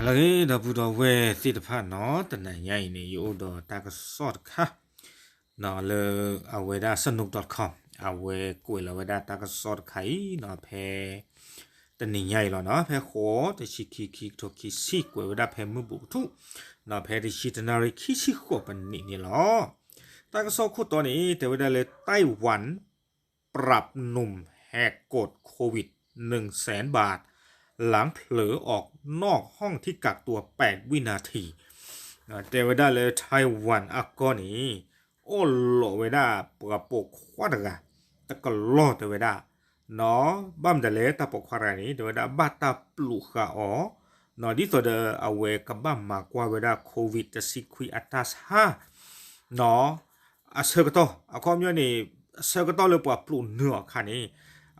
လၢအဂ့ၤ ဒီပုၢ်ဒီဝဲၢ်သ့ၣ်တဖၣ်နီၤ, တနံၤညါအံၤန့ၣ် ယအိၣ်ဒီးတၢ်ကစီၣ်တခါ လၢအဝဲဒၣ် Sanook dot com အဝဲကွဲးလီၤဝဲဒၣ်တၢ်ကစီၣ်တခါအံၤနီၤ, ဖဲတနံၤညါအံၤလီၤနီၤ, ဖဲဃိး တဆံခံ ခံကထိခံဆံ ကွဲးဝဲဒၣ်ဖဲမုၢ်ဘူးကထူၣ်နီၤ, ဖဲတဆံတနၣ်ရံၣ်ခံဆံဃိးပနံးန့ၣ်လီၤ. တၢ်ကစီၣ်ခိၣ်တီန့ၣ် တဲဝဲဒၣ်လၢ ไต้หวัน ปรับหนุ่มแหกกฎโควิด หนึ่งแสนบาท หลังเผลอออกนอกห้องที่กักตัวแปดวินาที တဲဝဲဒၣ်လၢ Taiwan အကီၢ်န့ၣ် အီၣ်လီးဝဲဒၣ်ပှၤပိာ်ခွါတဂၤ တကလီၢ်တဲဝဲဒၣ် ဘၣ်မတၤလဲၣ် တၢ်ပိာ်ခွါတဂၤန့ၣ် တဲဝဲဒၣ်ဘၣ်တၢ်ပျိာ်ဃာ်အီၤ ဒ်သိးဒီးအဝဲကဘၣ်မၤကွၢ်ဝဲဒၣ် COVID တဆံခွံအတၢ်ဆါ အဆၢကတီၢ် အခီပညီန့ၣ် အဆၢကတီၢ်လၢပှၤပျိာ်နုာ်အီၤအခါန့ၣ်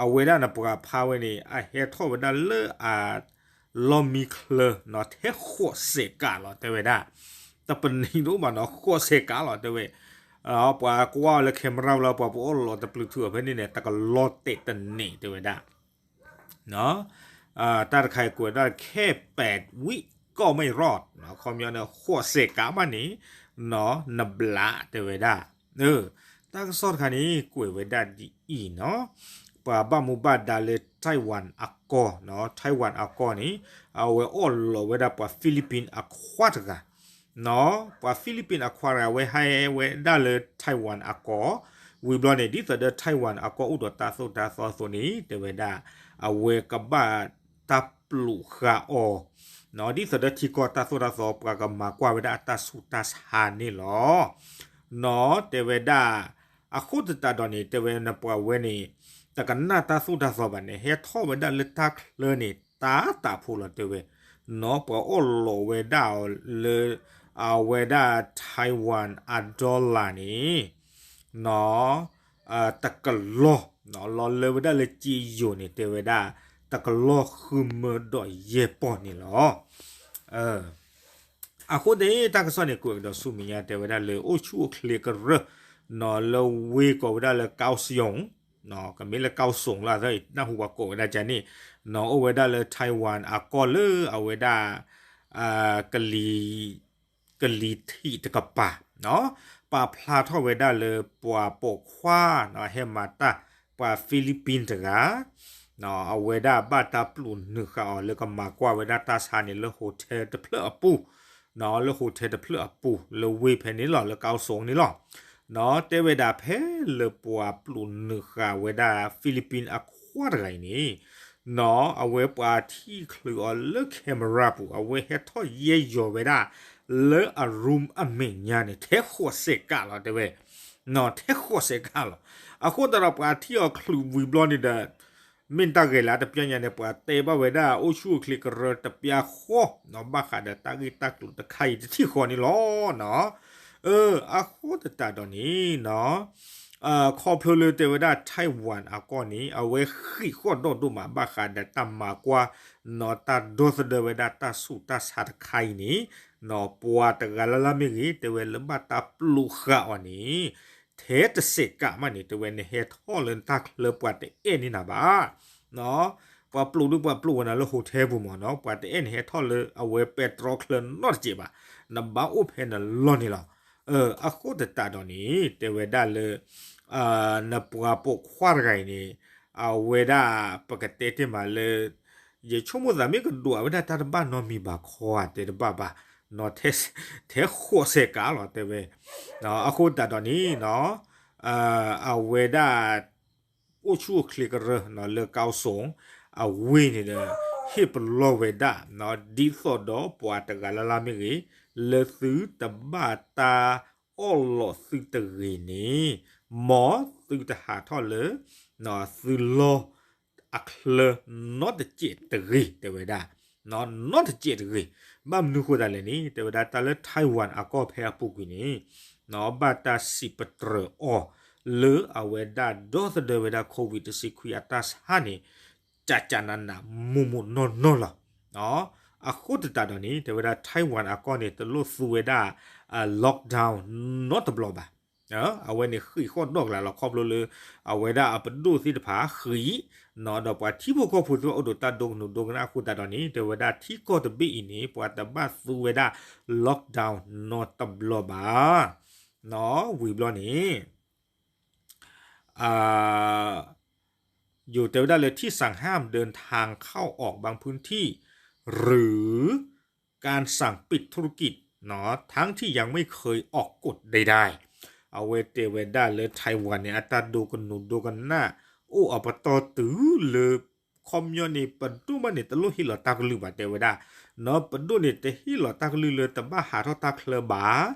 အဝဲဒၣ်န့ၣ် ပှၤဖးဝဲန့ၣ် အဟဲထီၣ်ဝဲဒၣ်လၢအ လီၢ်မံချၢနီၤ ထဲဃိးစဲးကးလီၤ တဲဝဲဒၣ် တပနံးဒိၣ်ဘၣ်နီၤ ဃိးစဲးကးလီၤ တဲဝဲ ပှၤကွၢ်အီၤလၢ camera လၢ ပှၤပအီၣ်လီးတပျုာ်ထုးအီၤဖဲန့ၣ်န့ၣ် တကလီၢ်တဲာ်တန့ၢ် တဲဝဲဒၣ် တၢ်တခါအံၤကွဲးဒၣ် แค่แปดวิก็ไม่รอด အခီပညီန့ၣ် ဃိးစဲးကးမးန့ၣ် နဘျး တဲဝဲဒၣ် တၢ်ကစီၣ်တခါန့ၣ် ကွဲးဝဲဒၣ်ဒ်အံၤနီၤ, ပှၤဘၣ်မူဘၣ်ဒါလၢ Taiwan အကီၢ်နီၤ, Taiwan အကီၢ်န့ၣ် အဝဲအီၣ်လီးဝဲဒၣ်ပှၤ Philippine အခွါတဂၤ နီၤ, ပှၤ Philippine အခွါတဂၤ အဝဲဟဲဝဲဒၣ်လၢ Taiwan အကီၢ်, ဝံၤဘျီန့ၣ် ဒ်သိးဒီး Taiwan အကီၢ်အိၣ်ဒီးတၢ်သိၣ်တၢ်သီအသိးန့ၣ် တဲဝဲဒၣ် အဝဲကဘၣ်တၢ်ပျိာ်ဃာ်အီၤ နီၤ, ဒ်သိးဒီးထံကီၢ်တၢ်သိၣ်တၢ်သီ ပှၤကမၤကွၢ်ဝဲဒၣ်အတၢ်ဆူးတၢ်ဆါန့ၣ်လီၤ. နီၤ တဲဝဲဒၣ် အဃိသတးဒီးန့ၣ် တဲဝဲန့ၣ် ပှၤဝဲန့ၣ် တကနၣ်တၢ်သိၣ်တၢ်သီဘၣ်န့ၣ် ဟဲထီၣ်ဝဲဒၣ်လၢတၢ်ချၢန့ၣ် တၢ်တးဖိလီၤ တဲဝဲ နီၤ, ပှၤအီၣ်လီးဝဲဒၣ်အီၤလၢ အဝဲဒၣ် Taiwan အ dollar န့ၣ် နီၤ တကလီၢ် လီၤလၢဝဲဒၣ်လၢစ့ယိၤန့ၣ် တဲဝဲဒၣ် တကလီၢ်ဃုမၢဒီးယဲၢ်ပီၢ်န့ၣ်လီၤ. အဃိန့ၣ် တၢ်ကစီၣ်န့ၣ် ကွဲးကဒီးဆူမဲာ်ညါ တဲဝဲဒၣ်လၢ အိၣ်ဆူၣ်အိၣ်ချ့ကရၢ နီၤ လၢဝ့ၢ်ကိးဝဲဒၣ်လၢ ကီစယိၤ ကမ့ၢ်လၢ ကီစယိၤ လၢအသး နၢ်ဟူပှၤကိးဝဲဒၣ်ကန့ၣ် နီၤ အိၣ်ဝဲဒၣ်လၢ Taiwan အကီၢ်လၢအဝဲဒၣ် ကလံၤ ကလံၤထံးတကပၤ နီၤ ပာ်ဖျါထီၣ်ဝဲဒၣ်လၢပှၤပိာ်ခွါ နီၤ ဟဲမၤတၢ် ပှၤ Philippine တဂၤ နီၤ အဝဲဒၣ်ဘၣ်တၢ်ပျိာ်နုာ်ဃာ်အီၤလၢကမၤကွၢ်ဝဲဒၣ်တၢ်ဆါန့ၣ် လၢ hotel တဖျၢၣ်အပူၤ နီၤ လၢ hotel တဖျၢၣ်အပူၤ လၢဝ့ၢ်ဖဲန့ၣ်လီၤ လၢကီစယိၤန့ၣ်လီၤ. နီၤ တဲဝဲဒၣ်ဖဲလၢပှၤပျိာ်နုာ်ဃာ်ဝဲဒၣ် Philippine အခွါတဂၤအံၤန့ၣ် နီၤ အဝဲပှၤထံၣ်ချုးအီၤလၢ camera ပူၤ အဝဲဟဲထီၣ်ယဲၢ်ယီၤဝဲဒၣ် လၢအ room အမဲာ်ညါန့ၣ် ထဲဃိးစဲးကးလီၤ တဲဝဲ နီၤ ထဲဃိးစဲးကးလီၤ. အဃိသတးဒီးပှၤထံၣ်အီၤချုးဝံၤဘျီန့ၣ်ဒီး မ့ၢ်တၢ်ဂ့ၤလၢတပျၢ်ညါန့ၣ် ပှၤတဲဘၣ်ဝဲဒၣ် အိၣ်ဆူၣ်အိၣ်ချ့ကရၢတပျၢ်ဃီ နီၤ ဘၣ်ဃးဒီးတၢ်ဂ့ၢ်တၢ်ကျိၤတခါအံၤတထံၣ်ဃီန့ၣ်လီၤ နီၤ. အဃိသတးဒီးန့ၣ် နီၤ ခီဖျိလၢတဲဝဲဒၣ် Taiwan အကီၢ်န့ၣ် အဝဲဃံးဃီၣ်ဒီဒိၣ်မး ဘၣ်ဃးဒီးတၢ်မၤကွၢ် နီၤ တၢ်ဒီသဒၢဝဲဒၣ်တၢ်ဆူးတၢ်ဆါတခါအံၤန့ၣ် နီၤ ပှၤတဂၤလၢ်လၢ်မ့ၢ်ဂ့ၤ တဲဝဲလၢဘၣ်တၢ်ပျိာ်ဃာ်အီၤန့ၣ် ထဲတစဲးကးမးန့ၣ် တဲဝဲ နဟဲထီၣ်လၢနတၢ်ချၢပှၤတအဲၣ်န့ၢ်နၤဘၣ် နီၤ ပှၤပျိာ်ဒုးပှၤပျိာ်ဝဲနၤလၢ hotel ပူၤမး နီၤ ပှၤတအဲၣ်နဟဲထီၣ်လၢအဝဲပဲတြီချၢနီတစဲးဘၣ် နဘၣ်အိၣ်ဖဲနလီၢ်န့ၣ်လီၤ. အဃိသတးဒီးန့ၣ် တဲဝဲဒၣ်လၢ နပှၤပိာ်ခွါတဂၤအံၤန့ၣ် အဝဲဒၣ်ပကတဲတ့ၢ်မးလၢ ယဆိကမိၣ်သးမ့ၢ်ကဒိးဝဲဒၣ်တၢ်တဘၣ်နီတမံၤဘၣ်ခီဧါ တဲတဘၣ်ဘၣ် နီၤ ထဲဃိးစဲးကးလီၤ တဲဝဲ အဃိသတးဒီးန့ၣ် နီၤ အဝဲဒၣ် အိၣ်ဆူၣ်အိၣ်ချ့ကရၢ နီၤ လၢကီစယိၤ အဝ့ၢ်န့ၣ်ဒီး ဟ့ၣ်ပလီၢ်ဝဲဒၣ် နီၤ ဒ်သိးဒီးပှၤတဂၤလၢ်လၢ်မ့ၢ်ဂ့ၤ လၢသုတဘၣ်တၢ်အီၣ်လီးသုတဂ့ၤန့ၣ် မ်သုတဟးထီၣ်လၢ သုလီၢ်အချၢနီတစဲးတဂ့ၤ တဲဝဲဒၣ် နီတစဲးတဂ့ၤ. ဘၣ်မနုၤဃိသတးလဲၣ်န့ၣ် တဲဝဲဒၣ်တၢ်လၢ Taiwan အကီၢ်ဖဲအပူၤကွံာ်န့ၣ် နီၤ ဘၣ်တၢ်စံးပတြၢၤအီၤ လၢအဝဲဒၣ်ဒီသဒၢဝဲဒၣ် COVID တဆံခွံအတၢ်ဆါန့ၣ် ကကနးနး မိၢ်မိၢ်နီၢ်နီၢ်လီၤ. အဃိသတးဒီးန့ၣ် တဲဝဲဒၣ် Taiwan အကီၢ်န့ၣ် တလိၣ်သူဝဲဒၣ် lockdown နီတဘျီဘၣ်. အဝဲန့ၣ်ဃံးဃီၣ်ဒီးကလးလီၤ ခီဖျိလၢ အဝဲဒၣ်အပဒိၣ်သ့ၣ်တဖၣ်ဃံး ဒီးပှၤထံဖိကီၢ်ဖိသ့ၣ်တဖၣ်အိၣ်ဒီးတၢ်ဒိကနူၤဒိကနၣ်အဃိသတးဒီးန့ၣ် တဲဝဲဒၣ်ထံကီၢ်တဘ့ၣ်အံၤန့ၣ် ပှၤတဘၣ်သူဝဲဒၣ် lockdown နီတဘျီဘၣ်. ဝံၤဘျီန့ၣ် ယိၤတဲဝဲဒၣ်လၢ ที่สั่งห้ามเดินทางเข้าออกบางพื้นที่ หรือการสั่งปิดธุรกิจ ทั้งที่ยังไม่เคยออกกฎใดๆ အဝဲတဲဝဲဒၣ်လၢ Taiwan န့ၣ် အတၢ်ဒိကနူၤဒိကနၣ် အိၣ်အပတီၢ်တုၤလၢ ခီပညီန့ၣ် ပဒိၣ်ဘၣ်န့ၣ် တလိၣ်ဟ့ၣ်လီၤတၢ်ကလုၢ်ဘၣ် တဲဝဲဒၣ်, ပဒိၣ်န့ၣ် တဟ့ၣ်လီၤတၢ်ကလုၢ်လၢတဘၣ်ဟးထီၣ်တၢ်ချၢဘၣ်,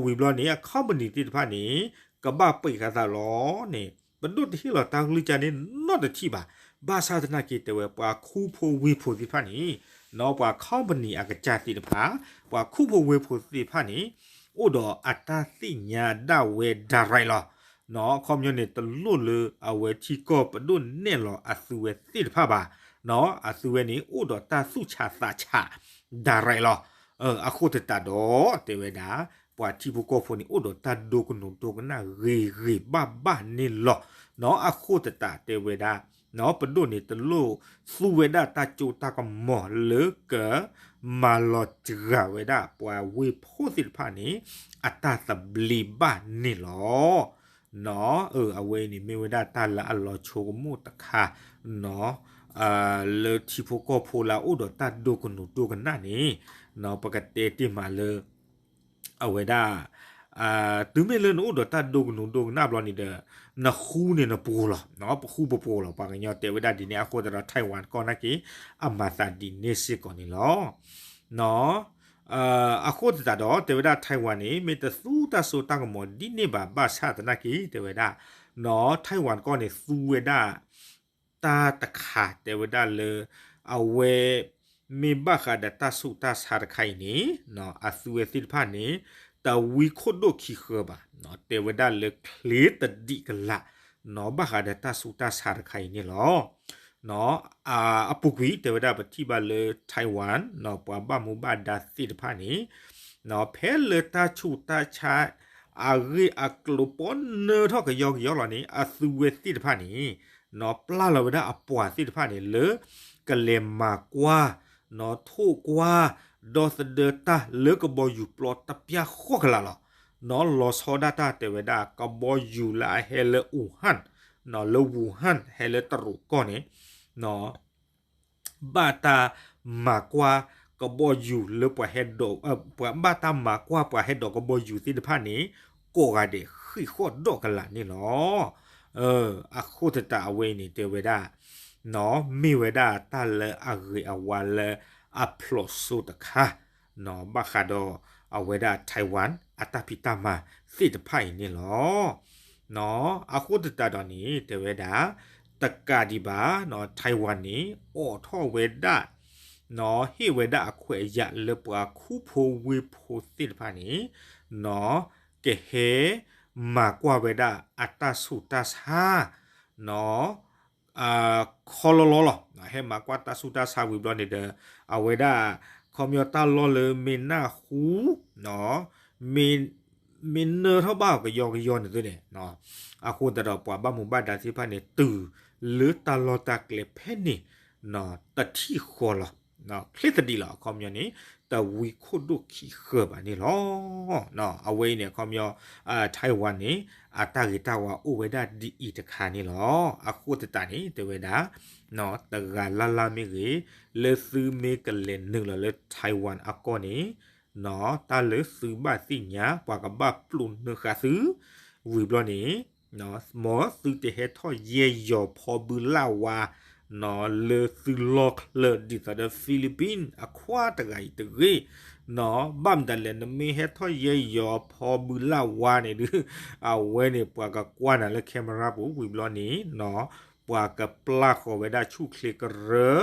ဝံၤဘျီန့ၣ် အ company သ့ၣ်တဖၣ်န့ၣ် ကဘၣ်ပံးဃာ်သးလီၤန့ၣ် ပဒိၣ်တဟ့ၣ်လီၤတၢ်ကလုၢ်ကန့ၣ်နီတထံၣ်ဘၣ်. ဘၣ်ဆၣ်သနာ်က့ တဲဝဲ ပှၤခူဖိဝ့ၢ်ဖိသ့ၣ်တဖၣ်န့ၣ် ပှၤ company အကစၢ်သ့ၣ်တဖၣ် ပှၤခူဖိဝ့ၢ်ဖိသ့ၣ်တဖၣ်န့ၣ် အိၣ်ဒီးအတၢ်သ့ၣ်ညါဒၣ်ဝဲ direct လီၤ. ခီပညီန့ၣ် တလိၣ်လၢအဝဲထံကီၢ်ပဒိၣ်နဲၣ်လီၤအသုဝဲသ့ၣ်တဖၣ်ဘၣ်. အသုဝဲန့ၣ် အိၣ်ဒီးတၢ်သူၣ်ဆးသးဆး direct လီၤ. အဃိသတးဒီး တဲဝဲဒၣ် ပှၤထံဖိကီၢ်ဖိန့ၣ် အိၣ်ဒီးတၢ်ဒိကနူၤဒိကနၣ်ဂ့ၤဂ့ၤဘၣ်ဘၣ်န့ၣ်လီၤ. အဃိသတးတဲဝဲဒၣ် ပဒိၣ်န့ၣ် တလိၣ်သူဝဲဒၣ်တၢ်စိတၢ်ကမီၤလၢက မၤလီၤစှၤဝဲဒၣ်ပှၤဝ့ၢ်ဖိသ့ၣ်တဖၣ်န့ၣ် အတၢ်သဘျ့ဘၣ်န့ၣ်လီၤ. အဝဲအံၤန့ၣ်မ့ၢ်ဝဲဒၣ်တၢ်လၢအလီၤဆိကမိၣ်တခါ လၢထံဖိကီၢ်ဖိလၢအအိၣ်ဒီးတၢ်ဒိကနူၤဒိကနၣ်န့ၣ် ပကတဲတ့ၢ်မးလၢ အဝဲဒၣ် တုၤမ့ၢ်လၢနအိၣ်ဒီးတၢ်ဒိကနူၤဒိကနၣ်ဘျီန့ၣ်ဒီး နဃူန့ၣ်နပှိၤလီၤ, ပဃူပပှိၤလီၤ. ပှၤကညီတဲဝဲဒၣ်ဒ်န့ၣ် အဃိသတးဒီး Taiwan ကီၢ်နာ်က့ အမၤသးဒ်န့ၣ်စ့ၢ်ကီးန့ၣ်လီၤ. အဃိသတးဒီး တဲဝဲဒၣ် Taiwan န့ၣ် မ့ၢ်တသူတၢ်စိတၢ်ကမီၤဒ်န့ၣ်ဘၣ် ဘၣ်ဆၣ်သနာ်က့ တဲဝဲဒၣ် Taiwan ကီၢ်န့ၣ် သူဝဲဒၣ် တၢ်တခါ တဲဝဲဒၣ်လၢ အဝဲ မ့ၢ်ဘၣ်ဃးဒီးတၢ်ဆူးတၢ်ဆါတခါအံၤန့ၣ် အသုဝဲသ့ၣ်တဖၣ်န့ၣ် တဝံခိၣ်ဒိၣ်ခံဃၢၤဘၣ်, တဲဝဲဒၣ်လၢချ့တဒံးကလး ဘၣ်ဃးဒီးတၢ်ဆူးတၢ်ဆါတခါအံၤန့ၣ်လီၤ. အပူၤကွံာ် တဲဝဲဒၣ်ပထံၣ်ဘၣ်လၢ Taiwan ပှၤဘၣ်မူဘၣ်ဒါသ့ၣ်တဖၣ်န့ၣ် ဖဲလၢတၢ်ဆူးတၢ်ဆါ အဂ့ၢ်အကျိၤပီနၢထီၣ်ကယီကယီလီၤန့ၣ် အသုဝဲသ့ၣ်တဖၣ်န့ၣ် ပျၢ်လီၤဝဲဒၣ်အပှၤသ့ၣ်တဖၣ်န့ၣ် လၢကလဲၤမၤကွၢ် ထိၣ်ကွၢ် ဒီသဒၢတၢ်လၢကဘီယူၤပျီတပျၢ်ဃီကလးလီၤ. လီၤဆီဒၣ်တၢ် တဲဝဲဒၣ် ကဘီယူၤလၢအဟဲလၢ Wuhan လၢ Wuhan ဟဲလၢတရူးကီၢ်န့ၣ် ဘၣ်တၢ်မၤကွၢ်ကဘီယူၤလၢပှၤဟဲဒိး, ဘၣ်တၢ်မၤကွၢ်ပှၤဟဲဒိးကဘီယူၤသ့ၣ်တဖၣ်န့ၣ် ကိးဂၤဒဲးဃံးဃီၣ်ဒီးကလးန့ၣ်လီၤ. အဃိသတးအဝဲအံၤန့ၣ် တဲဝဲဒၣ် မ့ၢ်ဝဲဒၣ်တၢ်လၢအဂ့ၤအဝါလၢအဖျိးစိတခါ ဘၣ်ဃးဒီးအဝဲဒၣ် Taiwan အတၢ်ဖံးတၢ်မၤသ့ၣ်တဖၣ်အံၤန့ၣ်လီၤ. အဃိသတးဒီးန့ၣ် တဲဝဲဒၣ် တကးဒံးဘၣ် Taiwan န့ၣ် အိးထီၣ်ဝဲဒၣ် ဟ့ၣ်ဝဲဒၣ်အခွဲးအယာ်လၢပှၤခူဖိဝ့ၢ်ဖိသ့ၣ်တဖၣ်န့ၣ် ကဟဲမၤကွၢ်ဝဲဒၣ်အတၢ်ဆူးတၢ်ဆါ ခီလီလီလီၤ. ဟဲမၤကွၢ်တၢ်ဆူးတၢ်ဆါဝံၤဘျီန့ၣ်ဒီး အဝဲဒၣ် ခီပညီတၢ်လီၢ်လၢမ့ၢ်နၢ်ဟူ မ့ၢ်နၢထီၣ်ဘၣ်အီၤကယီကယီန့ၣ်သုန့ၣ် အဃိသတးဒီးပှၤဘၣ်မူဘၣ်ဒါသ့ၣ်တဖၣ်န့ၣ် တုၤလၢတၢ်လီၢ်တၢ်ကျဲဖဲန့ၣ် တထံၣ်ဃီလီၤ. ချ့သဒံးလီၤ အခီပညီန့ၣ် တဝံခိၣ်ဒိၣ်ခံဃၢၤဘၣ်န့ၣ်လီၤ. အဝဲအံၤန့ၣ် အခီပညီ Taiwan န့ၣ် အတၢ်ဂ့ၤတၢ်ဝါအိၣ်ဝဲဒၣ်ဒ်အံၤတခါန့ၣ်လီၤ. အဃိသတးန့ၣ် တဲဝဲဒၣ် တဂၤလၢ်လၢ်မ့ၢ်ဂ့ၤ လၢသုမ့ၢ်ကလဲၤနုာ်လီၤလၢ Taiwan အကီၢ်န့ၣ် တၢ်လၢသုဘၣ်သ့ၣ်ညါ ပှၤကဘၣ်ပျိးနုာ်ဃာ်သု ဝံၤဘျီန့ၣ် မ်သုတဟဲထီၣ်ယဲၢ်ယီၤဖီဘုလၢ်ဝါ လၢသုလီၢ်ချၢဒ်သိးဒီး Philippines အခွါတဂၤအံၤတဂ့ၤ ဘၣ်မတၤလဲၣ် နမ့ၢ်ဟဲထီၣ်ယဲၢ်ယီၤဖီဘုလၢ်ဝါန့ၣ်ဒုး အဝဲန့ၣ် ပှၤကကွၢ်နၤလၢ camera ပူၤ ဝံၤဘျီန့ၣ် ပှၤကပျၢ်ဃီၤဝဲဒၣ်ဆူၣ်ချ့ကရၢ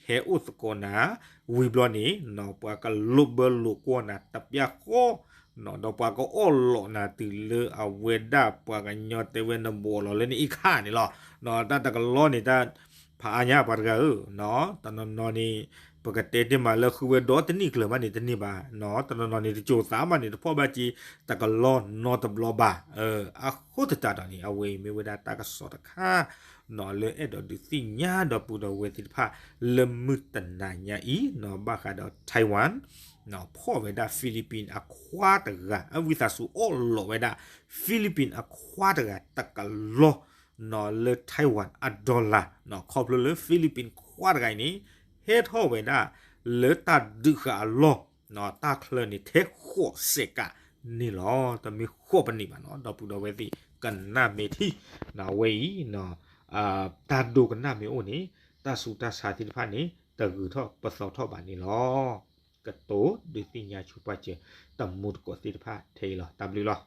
ဟဲအိၣ်သကိးနၤ ဝံၤဘျီန့ၣ် ပှၤကလိာ်ဘၢလိာ်ကွီၢ်နၤတပျၢ်ဃီ ဒီးပှၤကအီၣ်လိးနၤတုၤလၢအဝဲဒၣ်ပှၤကညီတဲဝဲနဘိးလီၤလၢနအ့ၣ်ခါန့ၣ်လီၤ. တၢ်တကလီန့ၣ် တၢ်ဖးအါညါပှၤတဂၤဧၢ, တနီၤနီၤန့ၣ် ပကတဲတ့ၢ်မးလၢဃုဝဲဒီတနံၣ်ကျၢၤမးန့ၣ်တန့ၢ်ဘၣ်, တနီၤနီၤန့ၣ် တစိၤသးမးန့ၣ် တဖီၣ်ဘၣ်က့ၤတကလီၢ်နီတဘျီဘၣ်. အဃိသတးဒီးန့ၣ် အဝဲအံၤမ့ၢ်ဝဲဒၣ်တၢ်ကစီၣ်တခါ လၢအဲၣ်ဒိးဒုးသ့ၣ်ညါဒီပုၢ်ဒီဝဲၢ်သ့ၣ်တဖၣ် လၢမုၢ်တနၤညါအံၤ ဘၣ်ဃးဒီး Taiwan ဖီၣ်ဝဲဒၣ် Philippine အခွါတဂၤ အဝံသးစူၤအီၣ်လီၤဝဲဒၣ် Philippine အခွါတဂၤတကလီၢ် လၢ Taiwan အ dollar ခီဖျိလၢ Philippine ခွါတဂၤအံၤန့ၣ် ဟဲထီၣ်ဝဲဒၣ် လၢတၢ်ဒုးဃာ်အလီၢ် တၢ်ချၢန့ၣ်ထဲဃိးစဲးကးန့ၣ်လီၤ. တမ့ၢ်ဃိးပနံးဘၣ်နီၤ ဒီပုၢ်ဒီဝဲၢ်သ့ၣ် ကနၣ်မ့ၢ်ထံ အဝဲအံၤ တၢ်ဒိကနၣ်မ့ၢ်အိၣ်န့ၣ် တၢ်ဆူးတၢ်ဆါသ့ၣ်တဖၣ်န့ၣ် တဂုၤထီၣ်ပသီထီၣ်ဘၣ်န့ၣ်လီၤ. ကတိၤဒုးသ့ၣ်ညါဆူပှၤစၢၤ တမူတကိးသ့ၣ်တဖၣ်ထဲအံၤလီၤ. တၢ်ဘျုးလီၤ.